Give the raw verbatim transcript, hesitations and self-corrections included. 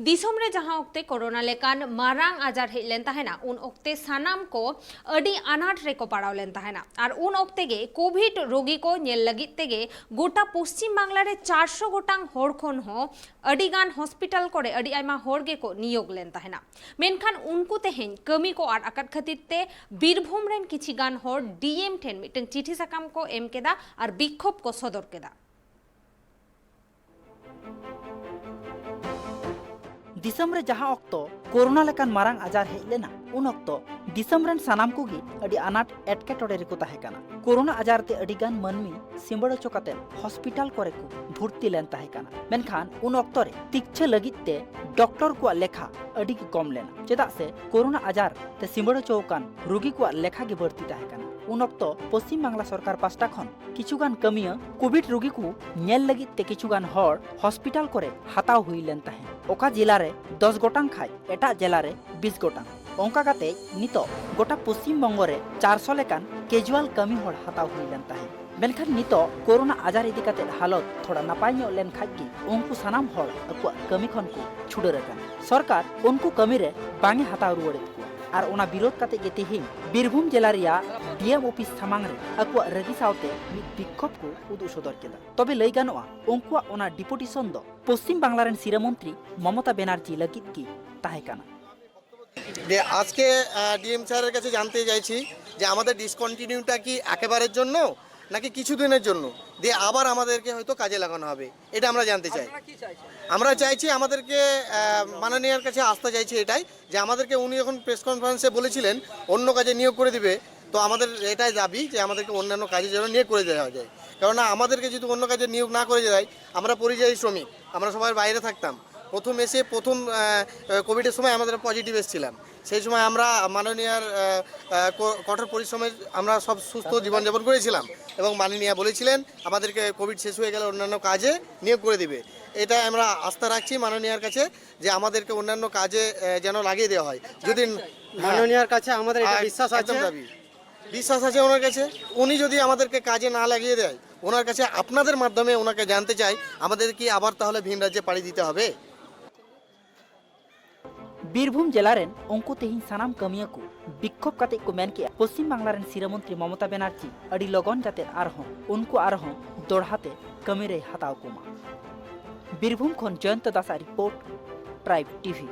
ᱫᱤᱥᱚᱢ ᱨᱮ ᱡᱟᱦᱟᱸ ᱚᱠᱛᱮ ᱠᱳᱨᱳᱱᱟ ᱞᱮᱠᱟᱱ ᱢᱟᱨᱟᱝ ᱟᱡᱟᱨ ᱦᱮᱡ ᱞᱮᱱ ᱛᱟᱦᱮᱱᱟ, ᱩᱱ ᱚᱠᱛᱮ ᱥᱟᱱᱟᱢ ᱠᱚ ᱟᱹᱰᱤ ᱟᱱᱟᱴ ᱨᱮᱠᱚ ᱯᱟᱲᱟᱣ ᱞᱮᱱ ᱛᱟᱦᱮᱱᱟ᱾ ᱟᱨ ᱩᱱ ᱚᱠᱛᱮ ᱜᱮ ᱠᱳᱵᱷᱤᱰ ᱨᱳᱜᱤ ᱠᱚ ᱧᱮᱞ ᱞᱟᱹᱜᱤᱫ ᱛᱮᱜᱮ ᱜᱚᱴᱟ ᱯᱚᱥᱪᱤᱢ ᱵᱟᱝᱞᱟ ᱨᱮ ᱪᱟᱨᱥᱚ ᱜᱚᱴᱟᱝ ᱦᱚᱲ ᱠᱷᱚᱱ ᱦᱚᱸ ᱟᱹᱰᱤ ᱜᱟᱱ ᱦᱚᱥᱯᱤᱴᱟᱞ ᱠᱚᱨᱮ ᱟᱹᱰᱤ ᱟᱭᱢᱟ ᱦᱚᱲ ᱜᱮᱠᱚ ᱱᱤᱭᱳᱜᱽ ᱞᱮᱱ ᱛᱟᱦᱮᱱᱟ᱾ ᱢᱮᱱᱠᱷᱟᱱ ᱩᱱᱠᱩ ᱛᱮᱦᱮᱧ ᱠᱟᱹᱢᱤ ᱠᱚ ᱟᱫ ᱟᱠᱟᱫ ᱠᱷᱟᱹᱛᱤᱨ ᱛᱮ ᱵᱤᱨᱵᱷᱩᱢ ᱨᱮᱱ ᱠᱤᱪᱷᱤ ᱜᱟᱱ ᱦᱚᱲ ᱰᱤ ᱮᱢ ᱴᱷᱮᱱ ᱢᱤᱫᱴᱟᱝ ᱪᱤᱴᱷᱤ ᱥᱟᱠᱟᱢ ᱠᱚ ᱮᱢ ᱠᱮᱫᱟ ᱟᱨ ᱵᱤᱠᱠᱷᱳᱵ ᱠᱚ ᱥᱚᱫᱚᱨ ᱠᱮᱫᱟ᱾ ᱫᱤᱥᱚᱢ ᱨᱮ ᱡᱟᱦᱟᱸ ᱚᱠᱛᱚ ᱠᱳᱨᱳᱱᱟ ᱞᱮᱠᱟᱱ ᱢᱟᱨᱟᱝ ᱟᱡᱟᱨ ᱦᱮᱡ ᱞᱮᱱᱟ, ᱩᱱ ᱚᱠᱛᱚ ᱫᱤᱥᱚᱢ ᱨᱮᱱ ᱥᱟᱱᱟᱢ ᱠᱚᱜᱮ ᱟᱹᱰᱤ ᱟᱱᱟᱴ ᱮᱴᱠᱮᱴᱚᱬᱮ ᱨᱮᱠᱚ ᱛᱟᱦᱮᱸ ᱠᱟᱱᱟ᱾ ᱠᱳᱨᱳᱱᱟ ᱟᱡᱟᱨ ᱛᱮ ᱟᱹᱰᱤ ᱜᱟᱱ ᱢᱟᱹᱱᱢᱤ ᱥᱤᱸᱵᱟᱹᱲ ᱦᱚᱪᱚ ᱠᱟᱛᱮ ᱦᱚᱥᱯᱤᱴᱟᱞ ᱠᱚᱨᱮ ᱠᱚ ᱵᱷᱩᱨᱛᱤ ᱞᱮᱱ ᱛᱟᱦᱮᱸ ᱠᱟᱱᱟ᱾ ᱢᱮᱱᱠᱷᱟᱱ ᱩᱱ ᱚᱠᱛᱚ ᱨᱮ ᱛᱤᱠᱪᱷᱟᱹ ᱞᱟᱹᱜᱤᱫ ᱛᱮ ᱰᱚᱠᱴᱚᱨ ᱠᱚᱣᱟᱜ ᱞᱮᱠᱷᱟ ᱟᱹᱰᱤ ᱜᱮ ᱠᱚᱢ ᱞᱮᱱᱟ, ᱪᱮᱫᱟᱜ ᱥᱮ ᱠᱳᱨᱳᱱᱟ ᱟᱡᱟᱨ ᱛᱮ ᱥᱤᱸᱵᱟᱹᱲ ᱦᱚᱪᱚ ᱟᱠᱟᱱ ᱨᱩᱜᱤ ᱠᱚᱣᱟᱜ ᱞᱮᱠᱷᱟ ᱜᱮ ᱵᱟᱹᱲᱛᱤ ᱛᱟᱦᱮᱸ ᱠᱟᱱᱟ᱾ ᱩᱱ ᱚᱠᱛᱚ ᱯᱚᱥᱪᱤᱢ ᱵᱟᱝᱞᱟ ᱥᱚᱨᱠᱟᱨ ᱯᱟᱥᱴᱟ ᱠᱷᱚᱱ ᱠᱤᱪᱷᱩ ᱜᱟᱱ ᱠᱟᱹᱢᱤᱭᱟᱹ ᱠᱳᱵᱷᱤᱰ ᱨᱩᱜᱤ ᱠᱚ ᱧᱮᱞ ᱞᱟᱹᱜᱤᱫ ᱛᱮ ᱠᱤᱪᱷᱩ ᱜᱟᱱ ᱦᱚᱲ ᱦᱚᱥᱯᱤᱴᱟᱞ ᱠᱚᱨᱮ ᱦᱟᱛᱟᱣ ᱦᱩᱭ ᱞᱮᱱ ᱛᱟᱦᱮᱸᱫ᱾ ᱚᱠᱟ ᱡᱮᱞᱟ ᱨᱮ ᱫᱚᱥ ᱜᱚᱴᱟᱝ ᱠᱷᱟᱡ ᱮᱴᱟᱜ ᱡᱮᱞᱟ ᱨᱮ ᱵᱤᱥ ᱜᱚᱴᱟᱝ᱾ ᱚᱱᱠᱟ ᱠᱟᱛᱮ ᱱᱤᱛᱚᱜ ᱜᱚᱴᱟ ᱯᱚᱥᱪᱤᱢ ᱵᱚᱝᱜᱚ ᱨᱮ ᱪᱟᱨᱥᱚ ᱞᱮᱠᱟᱱ ᱠᱮᱡᱩᱣᱟᱞ ᱠᱟᱹᱢᱤ ᱦᱚᱲ ᱦᱟᱛᱟᱣ ᱦᱩᱭ ᱞᱮᱱ ᱛᱟᱦᱮᱸᱫ᱾ ᱢᱮᱱᱠᱷᱟᱱ ᱱᱤᱛᱚᱜ ᱠᱳᱨᱳᱱᱟ ᱟᱡᱟᱨ ᱤᱫᱤ ᱠᱟᱛᱮ ᱦᱟᱞᱚᱛ ᱛᱷᱚᱲᱟ ᱱᱟᱯᱟᱭ ᱧᱚᱜ ᱞᱮᱱ ᱠᱷᱟᱡ ᱜᱮ ᱩᱱᱠᱩ ᱥᱟᱱᱟᱢ ᱦᱚᱲ ᱟᱠᱚᱣᱟᱜ ᱠᱟᱹᱢᱤ ᱠᱷᱚᱱ ᱠᱚ ᱪᱷᱩᱰᱟᱹᱨ ᱟᱠᱟᱱᱟ᱾ ᱥᱚᱨᱠᱟᱨ ᱩᱱᱠᱩ ᱠᱟᱹᱢᱤ ᱨᱮ ᱵᱟᱝ ᱮ ᱦᱟᱛᱟᱣ ᱨᱩᱣᱟᱹᱲᱮᱫ ᱠᱚᱣᱟ᱾ ᱟᱨ ᱚᱱᱟ ᱵᱤᱨᱳᱫᱷ ᱠᱟᱛᱮ ᱜᱮ ᱛᱮᱦᱮᱧ ᱵᱤᱨᱵᱷᱩᱢ ᱡᱮᱞᱟ ᱨᱮᱭᱟᱜ ᱰᱤ ᱮᱢ ᱚᱯᱷᱤᱥ ᱥᱟᱢᱟᱝ ᱨᱮ ᱟᱠᱚᱣᱟᱜ ᱨᱟᱹᱜᱤ ᱥᱟᱶᱛᱮ ᱢᱤᱫ ᱵᱤᱠᱠᱷᱳᱵ ᱠᱚ ᱩᱫᱩᱜ ᱥᱚᱫᱚᱨ ᱠᱮᱫᱟ᱾ ᱛᱚᱵᱮ ᱞᱟᱹᱭ ᱜᱟᱱᱚᱜᱼᱟ, ᱩᱱᱠᱩᱣᱟᱜ ᱚᱱᱟ ᱰᱮᱯᱩᱴᱮᱥᱚᱱ ᱫᱚ ᱯᱚᱥᱪᱤᱢ ᱵᱟᱝᱞᱟ ᱨᱮᱱ ᱥᱤᱨᱟᱹ ᱢᱚᱱᱛᱨᱤ ᱢᱚᱢᱚᱛᱟ ᱵᱮᱱᱟᱨᱡᱤ ᱞᱟᱹᱜᱤᱫ ᱜᱮ ᱛᱟᱦᱮᱸ ᱠᱟᱱᱟ᱾ যে আজকে ডিএম স্যারের কাছে জানতে চাইছি যে আমাদের ডিসকন্টিনিউটা কি একেবারের জন্য নাকি কিছুদিনের জন্য, দিয়ে আবার আমাদেরকে হয়তো কাজে লাগানো হবে, এটা আমরা জানতে চাই। আমরা চাইছি আমাদেরকে আহ, মাননীয়ার কাছে আসতে চাইছি এটাই, যে আমাদেরকে উনি যখন প্রেস কনফারেন্সে বলেছিলেন অন্য কাজে নিয়োগ করে দিবে, তো আমাদের এটাই দাবি যে আমাদেরকে অন্যান্য কাজে যেন নিয়োগ করে দেওয়া যায়। কেননা আমাদেরকে যদি অন্য কাজে নিয়োগ না করে দেয়, আমরা পরিযায়ী শ্রমিক, আমরা সবাই বাইরে থাকতাম। প্রথম এসে প্রথম কোভিডের সময় আমাদের পজিটিভ এসেছিলাম, সেই সময় আমরা মাননীয়ার আহ, আহ, ক- কঠোর পরিশ্রমে আমরা সব সুস্থ জীবনযাপন করেছিলাম এবং মাননীয়া বলেছিলেন আমাদেরকে কোভিড শেষ হয়ে গেলে অন্যান্য কাজে নিয়োগ করে দিবে। এটা আমরা আস্থা রাখছি মাননীয়ার কাছে যে আমাদেরকে অন্যান্য কাজে আহ, যেন লাগিয়ে দেওয়া হয়। যদি মাননীয়ার কাছে আমাদের এটা আহ, বিশ্বাস আছে। একদম দাবি, বিশ্বাস আছে ওনার কাছে। উনি যদি আমাদেরকে কাজে না লাগিয়ে দেয়, ওনার কাছে আপনাদের মাধ্যমে ওনাকে জানতে চাই, আমাদের কি আবার তাহলে ভিন রাজ্যে পাড়ি দিতে হবে? ᱵᱤᱨᱵᱷᱩᱢ ᱡᱮᱞᱟ ᱨᱮᱱ ᱩᱱᱠᱩ ᱛᱮᱦᱮᱧ ᱥᱟᱱᱟᱢ ᱠᱟᱹᱢᱤᱭᱟᱹ ᱠᱚ ᱵᱤᱠᱠᱷᱳᱵ ᱠᱟᱛᱮ ᱠᱚ ᱢᱮᱱ ᱠᱮᱫᱼᱟ, ᱯᱚᱥᱪᱤᱢ ᱵᱟᱝᱞᱟ ᱨᱮᱱ ᱥᱤᱨᱟᱹ ᱢᱚᱱᱛᱨᱤ ᱢᱚᱢᱚᱛᱟ ᱵᱮᱱᱟᱨᱡᱤ ᱟᱹᱰᱤ ᱞᱚᱜᱚᱱ ᱡᱟᱛᱮ ᱟᱨᱦᱚᱸ ᱩᱱᱠᱩ ᱟᱨᱦᱚᱸ ᱫᱚᱲᱦᱟ ᱛᱮ ᱠᱟᱹᱢᱤ ᱨᱮᱭ ᱦᱟᱛᱟᱣ ᱠᱚᱢᱟ᱾ ᱵᱤᱨᱵᱷᱩᱢ ᱠᱷᱚᱱ ᱡᱚᱭᱚᱱᱛᱚ ᱫᱟᱥᱟᱜ ᱨᱤᱯᱳᱨᱴ, ᱴᱨᱟᱭᱤᱵᱽ ᱴᱤᱵᱷᱤ᱾